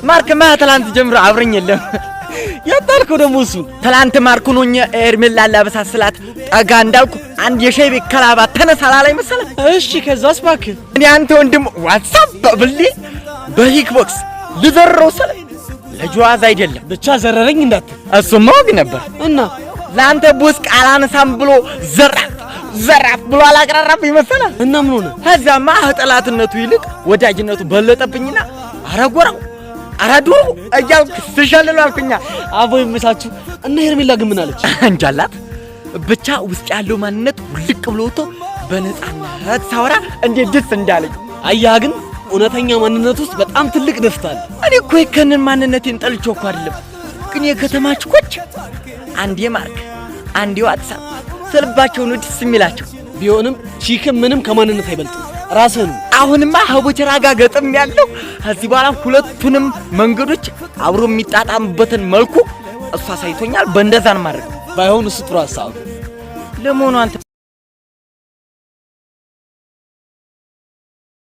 ማርክማ ትላንት ጀምሮ አብረኝ የለም። ያጣልከው ደግሞ እሱን። ትላንት ማርኩን ሆኜ ኤርሜላ ላበሳስላት ጠጋ እንዳልኩ አንድ የሻይ ቤት ከላባ ተነሳ ላላይ መሰለህ። እሺ ከዛስ እባክህ? እኔ አንተ ወንድም what's up ብሌ በ kick box ልዘርረው ስል ለጀዋዝ አይደለም። ብቻ ዘረረኝ እንዳትል። እሱማ ወግ ነበር። እና ለአንተ ቡስቅ አላነሳም ብሎ ዘራፍ ዘራፍ ብሎ አላቅራራብኝ መሰለህ። እና ምን ሆነ? ከዛማ ጠላትነቱ ይልቅ ወዳጅነቱ በለጠብኝና አረ ጎራው አረ ዱሩ እያልኩ ስሸልለው አልኩኛ። አቦ ይመቻችሁ። እና ሄርሜላ ግን ምን አለች? እንጃላት፣ ብቻ ውስጥ ያለው ማንነት ውልቅ ብሎ ወጥቶ በነፃነት ሳወራ እንዴት ደስ እንዳለኝ። አያህ ግን እውነተኛ ማንነት ውስጥ በጣም ትልቅ ደስታ አለ። እኔ እኮ የከንን ማንነቴን ጠልቼው እኮ አይደለም፣ ግን የከተማ ችኮች አንዴ ማርክ አንዴ WhatsApp ስልባቸው ነው ደስ የሚላቸው። ቢሆንም chick ም ምንም ከማንነት አይበልጥም። ራስህ ነው። አሁንማ ሀቦቸራ ጋር ገጥም ያለው፣ ከዚህ በኋላ ሁለቱንም መንገዶች አብሮ የሚጣጣምበትን መልኩ እሱ አሳይቶኛል። በእንደዛ ነው የማደርገው። ባይሆን እሱ ጥሩ ሀሳብ ነው። ለመሆኑ አንተ